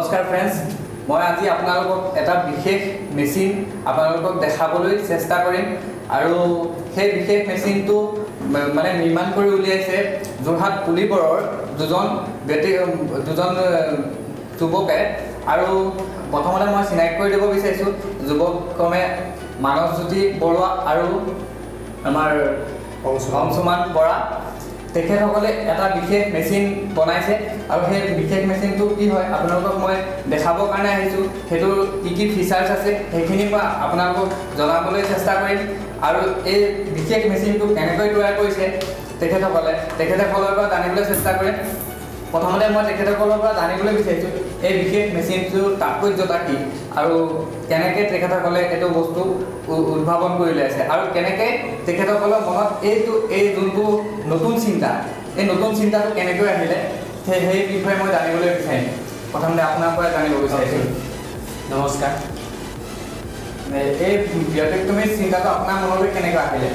নমস্কাৰ ফ্ৰেণ্ডছ, মই আজি আপোনালোকক এটা বিশেষ মেচিন আপোনালোকক দেখাবলৈ চেষ্টা কৰিম আৰু সেই বিশেষ মেচিনটো মানে নিৰ্মাণ কৰি উলিয়াইছে যোৰহাট পুলিবৰৰ দুজন ব্যক্তি, দুজন যুৱকে। আৰু প্ৰথমতে মই চিনাকি কৰি দিব বিচাৰিছোঁ যুৱক ক্ৰমে মানসজ্যোতি বৰুৱা আৰু আমাৰ অংশুমান বৰা। তেখেতসকলে এটা বিশেষ মেচিন বনাইছে আৰু সেই বিশেষ মেচিনটো কি হয়, আপোনালোকক মই দেখাবৰ কাৰণে আহিছোঁ। সেইটোৰ কি কি ফিচাৰ্ছ আছে, সেইখিনি মই আপোনালোকক জনাবলৈ চেষ্টা কৰিম। আৰু এই বিশেষ মেচিনটো কেনেকৈ তৈয়াৰ কৰিছে তেখেতসকলে, তেখেতসকলৰ পৰা জানিবলৈ চেষ্টা কৰিম। প্ৰথমতে মই তেখেতসকলৰ পৰা জানিবলৈ বিচাৰিছোঁ, এই বিশেষ মেচিনটোৰ তাৎপৰ্যতা কি আৰু কেনেকৈ তেখেতসকলে এইটো বস্তু উদ্ভাৱন কৰি উলিয়াইছে আৰু কেনেকৈ তেখেতসকলৰ মনত এই যোনটো নতুন চিন্তা, এই নতুন চিন্তাটো কেনেকৈ আহিলে, সেই বিষয়ে মই জানিবলৈ বিচাৰিম। প্ৰথমতে আপোনাৰ পৰা জানিব বিচাৰিছোঁ। নমস্কাৰ। এই ব্যতিক্ৰমী চিন্তাটো আপোনাৰ মনলৈ কেনেকৈ আহিলে?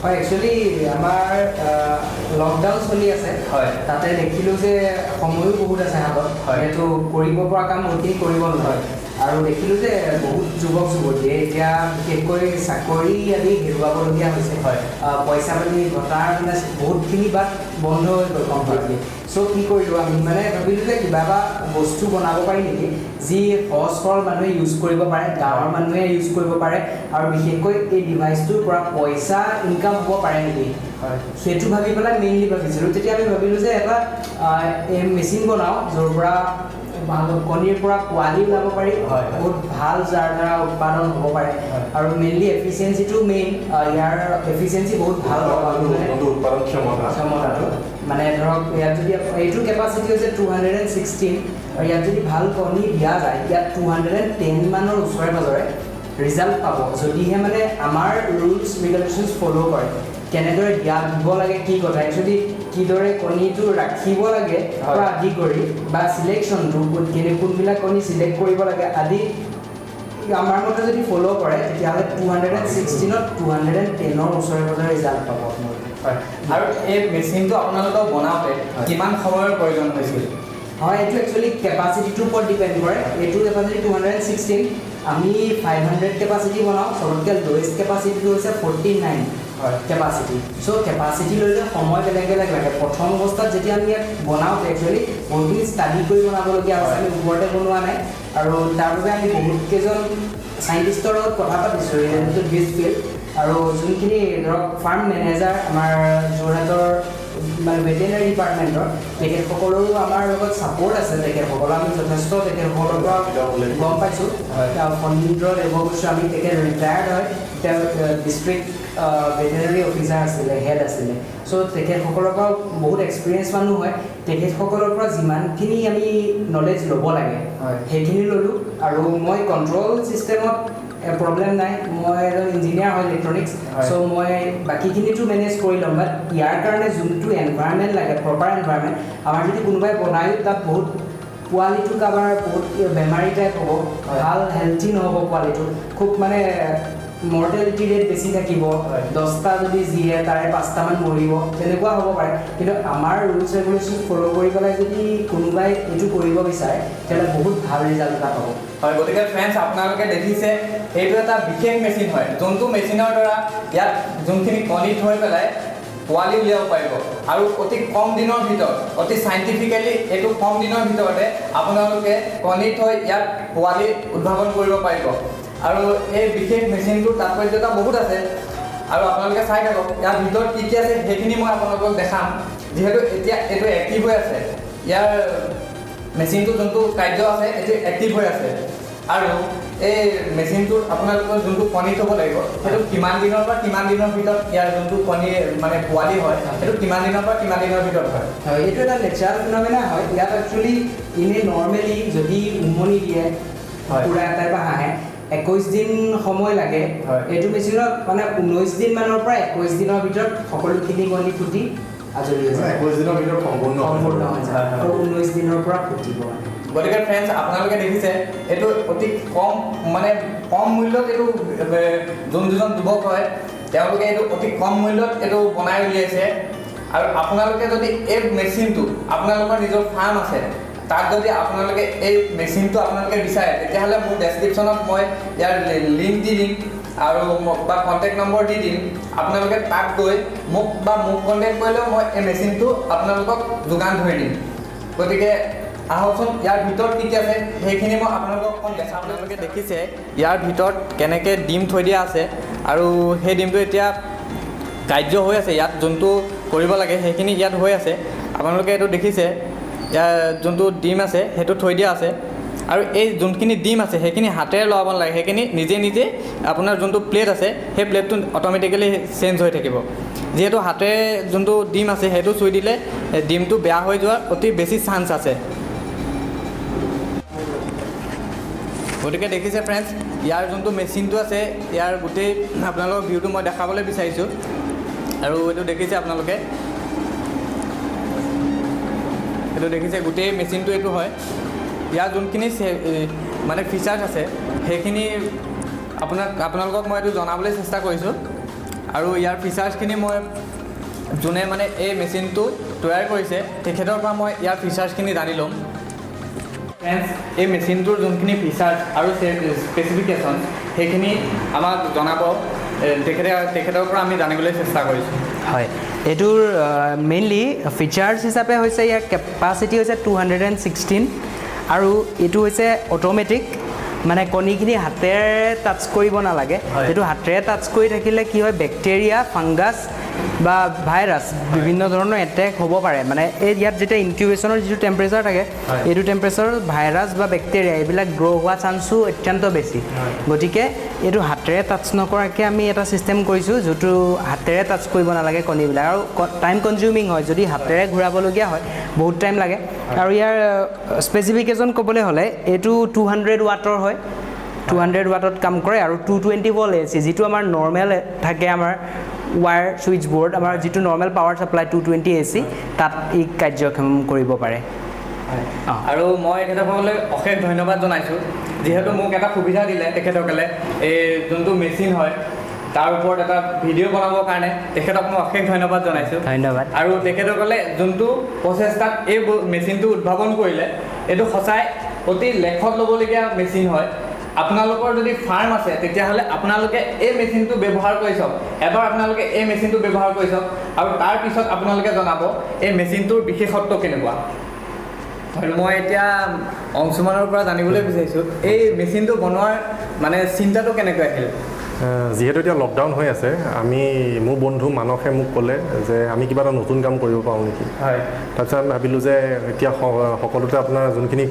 হয়, একচুৱেলি আমাৰ লকডাউন চলি আছে। তাতে দেখিলোঁ যে সময়ো বহুত আছে হাতত। যিহেতু কৰিব পৰা কাম বহুতখিনি কৰিব নোৱাৰে। আৰু দেখিলোঁ যে বহুত যুৱক যুৱতীয়ে এতিয়া বিশেষকৈ চাকৰি আদি হেৰুৱাবলগীয়া হৈছে। পইচা পাতি ঘটাৰ মানে বহুতখিনি বাট বন্ধ হৈ গ'ল কমপ্লিটলি। চ' কি কৰিলোঁ আমি, মানে ভাবিলোঁ যে কিবা এটা বস্তু বনাব পাৰি নেকি, যি সহজ সৰল মানুহে ইউজ কৰিব পাৰে, গাঁৱৰ মানুহে ইউজ কৰিব পাৰে আৰু বিশেষকৈ এই ডিভাইচটোৰ পৰা পইচা ইনকাম হ'ব পাৰে নেকি, সেইটো ভাবি পেলাই মেইনলি ভাবিছিলোঁ। তেতিয়া আমি ভাবিলোঁ যে এটা এই মেচিন বনাওঁ, য'ৰ পৰা ভাল কণীৰ পৰা পোৱালি ওলাব পাৰি, হয়, হয়। বহুত ভাল যাৰ দ্বাৰা উৎপাদন হ'ব পাৰে। আৰু মেইনলি এফিচিয়েঞ্চিটো মেইন, ইয়াৰ এফিচিয়েঞ্চি বহুত ভাল পাব আমি মানে। যোনটো উৎপাদন ক্ষমতা। ক্ষমতাটো মানে ধৰক ইয়াত যদি এইটোৰ কেপাচিটি হৈছে 216 আৰু ইয়াত যদি ভাল কণী দিয়া যায়, ইয়াত 210 মানৰ ওচৰে পাজৰে ৰিজাল্ট পাব, যদিহে মানে আমাৰ ৰুলছ ৰেগুলেশ্যনছ ফ'ল' কৰে, কেনেদৰে দিব লাগে, কি কথা, একচুৱেলি কিদৰে কণীটো ৰাখিব লাগে পৰা আদি কৰি বা চিলেকশ্যনটো কেনে, কোনবিলাক কণী চিলেক্ট কৰিব লাগে আদি আমাৰ মতে যদি ফ'ল' কৰে, তেতিয়াহ'লে 216ত 210ৰ ওচৰে পাজৰে ৰিজাল্ট পাব আপোনালোকে। হয়, আৰু এই মেচিনটো আপোনালোকক বনাওঁতে কিমান সময়ৰ প্ৰয়োজন হৈছিল? হয়, এইটো একচুৱেলি কেপাচিটিটোৰ ওপৰত ডিপেণ্ড কৰে। এইটোৰ কেপাচিটি 216, আমি 500 কেপাচিটি বনাওঁ। চবতকৈ লৱেষ্ট কেপাচিটিটো হৈছে 49 কেপাচিটি। চ' কেপাচিটি লৈ লৈ সময় বেলেগ বেলেগ লাগে। প্ৰথম অৱস্থাত যেতিয়া আমি ইয়াক বনাওঁতে একচুৱেলি বহুতখিনি ষ্টাডি কৰি বনাবলগীয়া হৈছে। আমি ওপৰতে বনোৱা নাই আৰু তাৰ বাবে আমি বহুতকেইজন চাইণ্টিষ্টৰ লগত কথা পাতিছোঁ ৰিলেটেড টু দিছ ফিল্ড। আৰু যোনখিনি ধৰক ফাৰ্ম মেনেজাৰ আমাৰ যোৰহাটৰ মানে ভেটেনাৰী ডিপাৰ্টমেণ্টৰ, তেখেতসকলৰো আমাৰ লগত ছাপৰ্ট আছে। তেখেতসকলৰ আমি যথেষ্ট তেখেতসকলৰ পৰা গম পাইছোঁ। ফণীন্দ্ৰ দেৱগোস্বামী, তেখেত ৰিটায়াৰ্ড হয়। তেওঁ ডিষ্ট্ৰিক্ট ভেটেনাৰী অফিচাৰ আছিলে, হেড আছিলে। চ' তেখেতসকলৰ পৰাও বহুত এক্সপিৰিয়েঞ্চ মানুহ হয়। তেখেতসকলৰ পৰা যিমানখিনি আমি নলেজ ল'ব লাগে, সেইখিনি ল'লোঁ। আৰু মই কণ্ট্ৰল ছিষ্টেমত প্ৰব্লেম নাই, মই এজন ইঞ্জিনিয়াৰ হয় ইলেক্ট্ৰনিক্স। চ' মই বাকীখিনিতো মেনেজ কৰি ল'ম, বাট ইয়াৰ কাৰণে যোনটো এনভাইৰনমেণ্ট লাগে, প্ৰপাৰ এনভাইৰনমেণ্ট, আমাৰ যদি কোনোবাই বনায়ো তাত বহুত পোৱালিটো কাৰোবাৰ বহুত বেমাৰী টাইপ হ'ব, ভাল হেল্থি নহ'ব পোৱালিটো, খুব মানে মৰ্টেলিটি ৰেট বেছি থাকিব। 10টা যদি জীয়ে, তাৰে পাঁচটামান মৰিব, তেনেকুৱা হ'ব পাৰে। কিন্তু আমাৰ ৰুলছ ৰেগুলেশ্যন ফ'ল' কৰি পেলাই যদি কোনোবাই এইটো কৰিব বিচাৰে, তেতিয়াহ'লে বহুত ভাল ৰিজাল্ট এটা পাব। হয়, গতিকে ফ্ৰেণ্ডছ, আপোনালোকে দেখিছে, এইটো এটা বিশেষ মেচিন হয়, যোনটো মেচিনৰ দ্বাৰা ইয়াত যোনখিনি কণী থৈ পেলাই পোৱালি উলিয়াব পাৰিব আৰু অতি কম দিনৰ ভিতৰত, অতি চাইণ্টিফিকেলি এইটো কম দিনৰ ভিতৰতে আপোনালোকে কণী থৈ ইয়াত পোৱালি উদ্ভাৱন কৰিব পাৰিব। আৰু এই বিশেষ মেচিনটোৰ তাৎপৰ্যতা বহুত আছে আৰু আপোনালোকে চাই থাকক, ইয়াৰ ভিতৰত কি কি আছে সেইখিনি মই আপোনালোকক দেখাম। যিহেতু এতিয়া এইটো এক্টিভ হৈ আছে, ইয়াৰ মেচিনটো যোনটো কাৰ্য আছে, এইটো এক্টিভ হৈ আছে। আৰু এই মেচিনটোত আপোনালোকৰ যোনটো কণী থ'ব লাগিব, সেইটো কিমান দিনৰ পৰা কিমান দিনৰ ভিতৰত, ইয়াৰ যোনটো কণী মানে পোৱালি হয়, সেইটো কিমান দিনৰ পৰা কিমান দিনৰ ভিতৰত হয়? হয়, এইটো এটা নেচাৰেল ফিনমেনা হয়। ইয়াত একচুৱেলি এনেই নৰ্মেলি যদি উমনি দিয়ে কুকুৰা এটাই বা হাঁহে, 21 দিন সময় লাগে। এইটো মেচিনত মানে 19 দিন মানৰ পৰা 21 দিনৰ ভিতৰত সকলোখিনি কণী ফুটি আজৰি হৈ যায়। 21 দিনৰ ভিতৰত সম্পূৰ্ণ হৈ সম্পূৰ্ণ যাব। হৈ যায় আৰু 19 দিনৰ পৰা ফুটিব মানে। গতিকে ফ্ৰেণ্ডছ, আপোনালোকে দেখিছে, এইটো অতি কম, মানে কম মূল্যত এইটো যোন দুজন যুৱক হয়, তেওঁলোকে এইটো অতি কম মূল্যত এইটো বনাই উলিয়াইছে। আৰু আপোনালোকে যদি এই মেচিনটো, আপোনালোকৰ নিজৰ ফাৰ্ম আছে তাত যদি আপোনালোকে এই মেচিনটো আপোনালোকে বিচাৰে, তেতিয়াহ'লে মোৰ ডেছক্ৰিপশ্যনত মই ইয়াৰ লিংক দি দিম আৰু বা কণ্টেক্ট নম্বৰ দি দিম। আপোনালোকে তাত গৈ মোক বা মোক কণ্টেক্ট কৰিলেও মই এই মেচিনটো আপোনালোকক যোগান ধৰি দিম। গতিকে আহকচোন, ইয়াৰ ভিতৰত কি কি আছে সেইখিনি মই আপোনালোকক অকণ দেখাম। আপোনালোকে দেখিছে ইয়াৰ ভিতৰত কেনেকৈ ডিম থৈ দিয়া আছে আৰু সেই ডিমটো এতিয়া কাৰ্য হৈ আছে। ইয়াত যোনটো কৰিব লাগে সেইখিনি ইয়াত হৈ আছে। আপোনালোকে এইটো দেখিছে, ইয়াৰ যোনটো ডিম আছে সেইটো থৈ দিয়া আছে আৰু এই যোনখিনি ডিম আছে সেইখিনি হাতেৰে লৰাব নালাগে, সেইখিনি নিজে নিজে আপোনাৰ যোনটো প্লেট আছে সেই প্লেটটো অট'মেটিকেলি চেঞ্জ হৈ থাকিব। যিহেতু হাতেৰে যোনটো ডিম আছে সেইটো চুই দিলে ডিমটো বেয়া হৈ যোৱাৰ অতি বেছি চান্স আছে। গতিকে দেখিছে ফ্ৰেণ্ডছ, ইয়াৰ যোনটো মেচিনটো আছে ইয়াৰ গোটেই আপোনালোকৰ ভিউটো মই দেখাবলৈ বিচাৰিছোঁ। আৰু এইটো দেখিছে আপোনালোকে, এইটো দেখিছে গোটেই মেচিনটো এইটো হয়। ইয়াৰ যোনখিনি মানে ফিচাৰ্ছ আছে সেইখিনি আপোনালোকক মই এইটো জনাবলৈ চেষ্টা কৰিছোঁ। আৰু ইয়াৰ ফিচাৰ্ছখিনি মই যোনে মানে এই মেচিনটো তৈয়াৰ কৰিছে তেখেতৰ পৰা মই ইয়াৰ ফিচাৰ্ছখিনি জানি ল'ম। ফ্ৰেণ্ডছ, এই মেচিনটোৰ যোনখিনি ফিচাৰ্ছ আৰু স্পেচিফিকেশ্যন সেইখিনি আমাক জনাব, তেখেতৰ পৰা আমি জানিবলৈ চেষ্টা কৰিছোঁ। হয়, এইটোৰ মেইনলি ফিচাৰ্ছ হিচাপে হৈছে ইয়াৰ কেপাচিটি হৈছে 216 আৰু এইটো হৈছে অট'মেটিক, মানে কণীখিনি হাতেৰে টাচ কৰিব নালাগে। এইটো হাতেৰে টাচ কৰি থাকিলে কি হয়, বেক্টেৰিয়া, ফাংগাছ বা ভাইৰাছ বিভিন্ন ধৰণৰ এটেক হ'ব পাৰে। মানে এই ইয়াত যেতিয়া ইনকিউবেশ্যনৰ যিটো টেম্পাৰেচাৰ থাকে, এইটো টেম্পাৰেচাৰত ভাইৰাছ বা বেক্টেৰিয়া এইবিলাক গ্ৰ' হোৱা চান্সো অত্যন্ত বেছি। গতিকে এইটো হাতেৰে টাচ নকৰাকৈ আমি এটা ছিষ্টেম কৰিছোঁ যিটো হাতেৰে টাচ কৰিব নালাগে কণীবিলাক, আৰু টাইম কনজিউমিং হয়। যদি হাতেৰে ঘূৰাবলগীয়া হয় বহুত টাইম লাগে। আৰু ইয়াৰ স্পেচিফিকেশ্যন ক'বলৈ হ'লে এইটো 200 ৱাটৰ হয়, 200 ৱাটত কাম কৰে আৰু 220 ভল্ট এ চি, যিটো আমাৰ নৰ্মেল থাকে আমাৰ ৱায়াৰ ছুইচ বৰ্ড, আমাৰ যিটো নৰ্মেল পাৱাৰ ছাপ্লাই 220 এ চি, তাত ই কাৰ্যক্ষম কৰিব পাৰে। আৰু মই তেখেতসকললৈ অশেষ ধন্যবাদ জনাইছোঁ, যিহেতু মোক এটা সুবিধা দিলে তেখেতসকলে এই যোনটো মেচিন হয় তাৰ ওপৰত এটা ভিডিঅ' বনাবৰ কাৰণে তেখেতক মই অশেষ ধন্যবাদ জনাইছোঁ। ধন্যবাদ। আৰু তেখেতসকলে যোনটো প্ৰচেষ্টাত এই মেচিনটো উদ্ভাৱন কৰিলে, এইটো সঁচাই অতি লেখত ল'বলগীয়া মেচিন হয়। আপোনালোকৰ যদি ফাৰ্ম আছে তেতিয়াহ'লে আপোনালোকে এই মেচিনটো ব্যৱহাৰ কৰি চাওক, এবাৰ আপোনালোকে এই মেচিনটো ব্যৱহাৰ কৰি চাওক আৰু তাৰপিছত আপোনালোকে জনাব এই মেচিনটোৰ বিশেষত্ব কেনেকুৱা। মই এতিয়া অংশুমানৰ পৰা জানিবলৈ বিচাৰিছোঁ এই মেচিনটো বনোৱাৰ মানে চিন্তাটো কেনেকৈ আহিল? যিহেতু এতিয়া লকডাউন হৈ আছে, আমি মোৰ বন্ধু মানসে মোক ক'লে যে আমি কিবা এটা নতুন কাম কৰিব পাৰোঁ নেকি। তাৰপিছত আমি ভাবিলোঁ যে এতিয়া সকলোতে আপোনাৰ যোনখিনি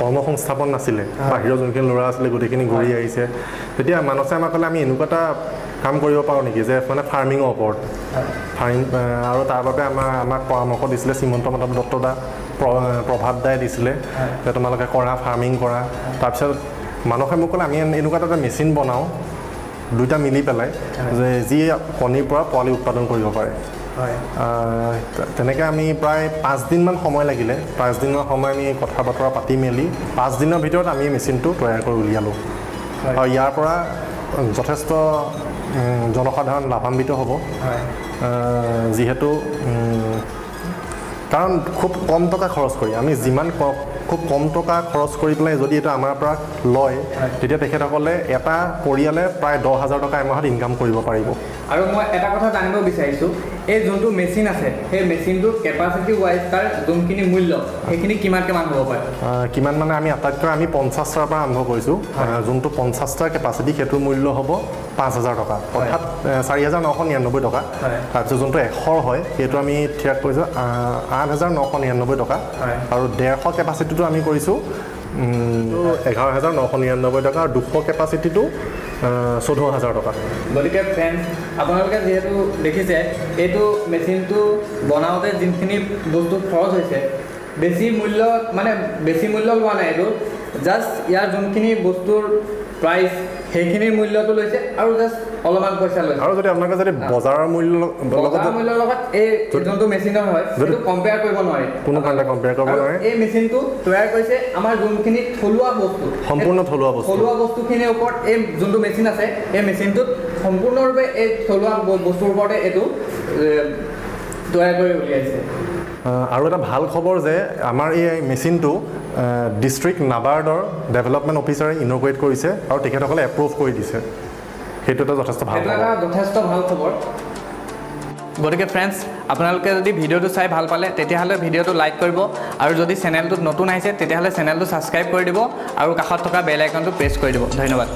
কৰ্মসংস্থাপন নাছিলে, বাহিৰৰ যোনখিনি ল'ৰা আছিলে গোটেইখিনি ঘূৰি আহিছে। তেতিয়া মানসে আমাক ক'লে আমি এনেকুৱা এটা কাম কৰিব পাৰোঁ নেকি যে মানে ফাৰ্মিঙৰ ওপৰত ফাৰ্মিং, আৰু তাৰ বাবে আমাক পৰামৰ্শ দিছিলে শ্ৰীমন্ত মাধৱ দত্ত দা, প্ৰভাত দাই দিছিলে যে তোমালোকে কৰা ফাৰ্মিং কৰা। তাৰপিছত মানসে মোক ক'লে আমি এনেকুৱা এটা মেচিন বনাওঁ দুইটা মিলি পেলাই যে যি কণীৰ পৰা পোৱালি উৎপাদন কৰিব পাৰে। তেনেকৈ আমি প্ৰায় 5 দিনমান সময় লাগিলে। 5 দিনৰ সময় আমি কথা বতৰা পাতি মেলি 5 দিনৰ ভিতৰত আমি মেচিনটো তৈয়াৰ কৰি উলিয়ালোঁ। আৰু ইয়াৰ পৰা যথেষ্ট জনসাধাৰণ লাভান্বিত হ'ব। যিহেতু কাৰণ খুব কম টকা খৰচ কৰি আমি যিমান খুব কম টকা খৰচ কৰি পেলাই যদি এইটো আমাৰ পৰা লয়, তেতিয়া তেখেতসকলে এটা পৰিয়ালে প্ৰায় 10,000 টকা এমাহত ইনকাম কৰিব পাৰিব। আৰু মই এটা কথা জানিব বিচাৰিছোঁ, এই যোনটো মেচিন আছে সেই মেচিনটোৰ কেপাচিটি ৱাইজ তাৰ যোনখিনি মূল্য সেইখিনি কিমান কিমান হ'ব পাৰে? কিমান মানে আমি আটাইতকৈ আমি 50টাৰ পৰা আৰম্ভ কৰিছোঁ। যোনটো 50টাৰ কেপাচিটি সেইটোৰ মূল্য হ'ব 5,000 টকা, অৰ্থাৎ 4,999 টকা। তাৰপিছত যোনটো 100 হয় সেইটো আমি থিৰাং কৰিছোঁ 8,999 টকা। আৰু 150 কেপাচিটিটো আমি কৰিছোঁ 11,999 টকা আৰু 200 কেপাচিটিটো 14,000 টকা। গতিকে ফ্ৰেণ্ডছ, আপোনালোকে যিহেতু দেখিছে এইটো মেচিনটো বনাওঁতে যোনখিনি বস্তু খৰচ হৈছে, বেছি মূল্য লোৱা নাই, এইটো জাষ্ট ইয়াৰ যোনখিনি বস্তুৰ প্ৰাইচ সেইখিনিৰ মূল্যটো লৈছে আৰু জাষ্ট অলপমান পইচা লৈছে। আৰু যদি আপোনালোকে যদি বজাৰৰ মূল্য লগত বজাৰৰ মূল্যৰ লগত এই যোনটো মেচিনৰ হয় সেইটো কম্পেয়াৰ কৰিব নোৱাৰি, কোনো কাৰণে কম্পেয়াৰ কৰিব আৰু নোৱাৰি। এই মেচিনটো তৈয়াৰ কৰিছে আমাৰ যোনখিনি থলুৱা বস্তু, সম্পূৰ্ণ থলুৱা বস্তু, থলুৱা বস্তুখিনিৰ ওপৰত এই যোনটো মেচিন আছে এই মেচিনটোত সম্পূৰ্ণৰূপে এই থলুৱা বস্তুৰ ওপৰতে এইটো তৈয়াৰ কৰি উলিয়াইছে। আৰু এটা ভাল খবৰ যে আমাৰ এই মেচিনটো ডিষ্ট্ৰিক্ট নাবাৰ্ডৰ ডেভেলপমেণ্ট অফিচাৰে ইনঅগুৰেট কৰিছে আৰু তেখেতসকলে এপ্ৰুভ কৰি দিছে। সেইটো এটা যথেষ্ট ভাল সেইটো খবৰ। এটা যথেষ্ট ভাল খবৰ। গতিকে ফ্ৰেণ্ডছ, আপোনালোকে যদি ভিডিঅ'টো চাই ভাল পালে, তেতিয়াহ'লে ভিডিঅ'টো লাইক কৰিব আৰু যদি চেনেলটোত নতুন আহিছে, তেতিয়াহ'লে চেনেলটো ছাবস্ক্ৰাইব কৰি দিব আৰু কাষত থকা বেল আইকনটো প্ৰেছ কৰি দিব। ধন্যবাদ।